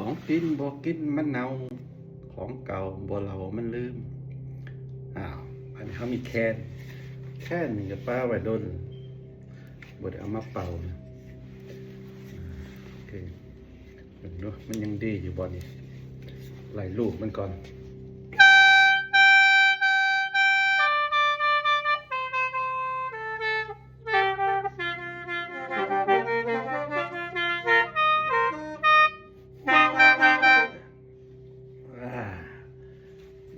ຂອງກິນບໍ່ກິນມັນເນົ່າ, ຂອງເກົ່າບໍ່ເລົ່າມັນລືມ. ອ້າວ ອັນນີ້ເຮົາມີແຄນ, ແຄນນີ້ກໍປະໄວ້ດົນ ບໍ່ໄດ້ເອົາມາເປົ່ານະ. ໂອເຄ ເບິ່ງດູ ມັນຍັງດີຢູ່ບໍ່ນີ້? ໄລ່ລູກມັນກ່ອນ. ອາ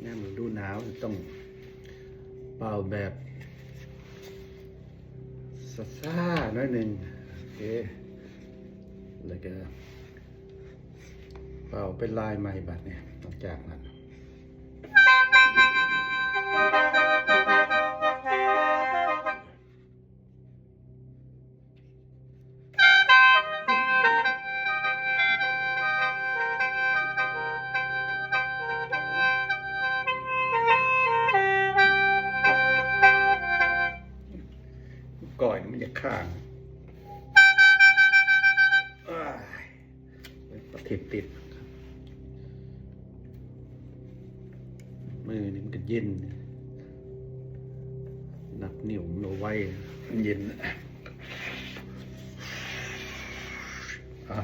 ຍາມລະດູໜາວຕ້ອງເປົ່າແບບຊ້າໆໜ້ອຍໜຶ່ງ. ໂອເຄ ແລ້ວກໍເປົ່າເປັນລາຍໃໝ່ບາດນີ້. ຫຼັງຈາກນັ້ນ ກ້ອຍມັນຢາກຄ້າງ. ປະເທດຕິດ ມືນີ້ມັນກໍເຢັນ, ນັບນິ້ວມັນບໍ່ໄວ, ມັນເຢັນ. ອາ.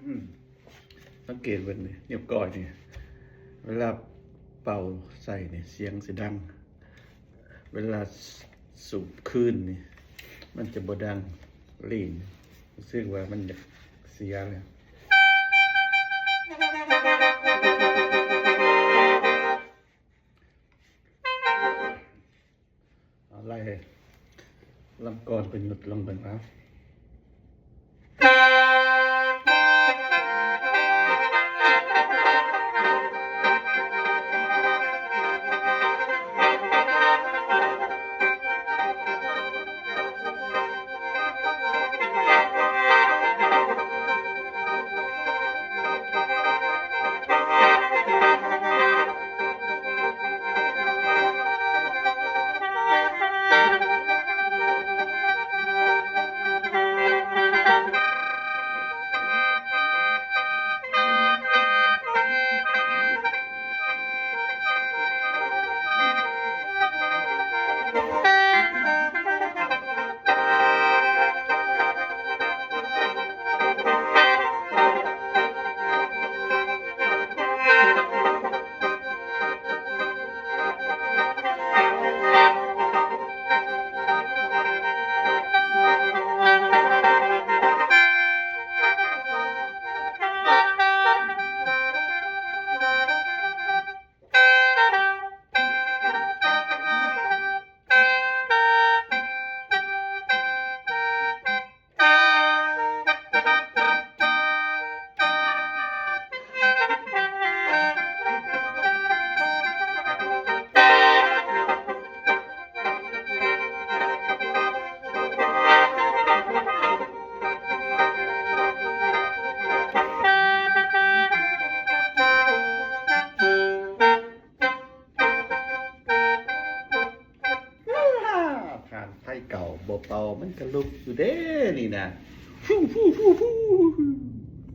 ອືມ ສັງເກດເບິ່ງນີ້ ນິ້ວກ້ອຍນີ້ ເວລາເປົ່າໃສ່ນີ້ ສຽງຊິດັງ, ເວລາສູບຄືນນີ້ ມັນຈະບໍ່ດັງ. ລີ້ນ ຮູ້ສຶກວ່າມັນຢາກເສຍແລ້ວ. ເອົາ ໄລ່ລຳກອນປະຍຸດລອງເບິ່ງເອົາ. ບໍ່ເປົ່າມັນກະລຸກຢູ່ເດ້ນີ້ນະ. ຟູ ຟູ ຟູ ຟູ.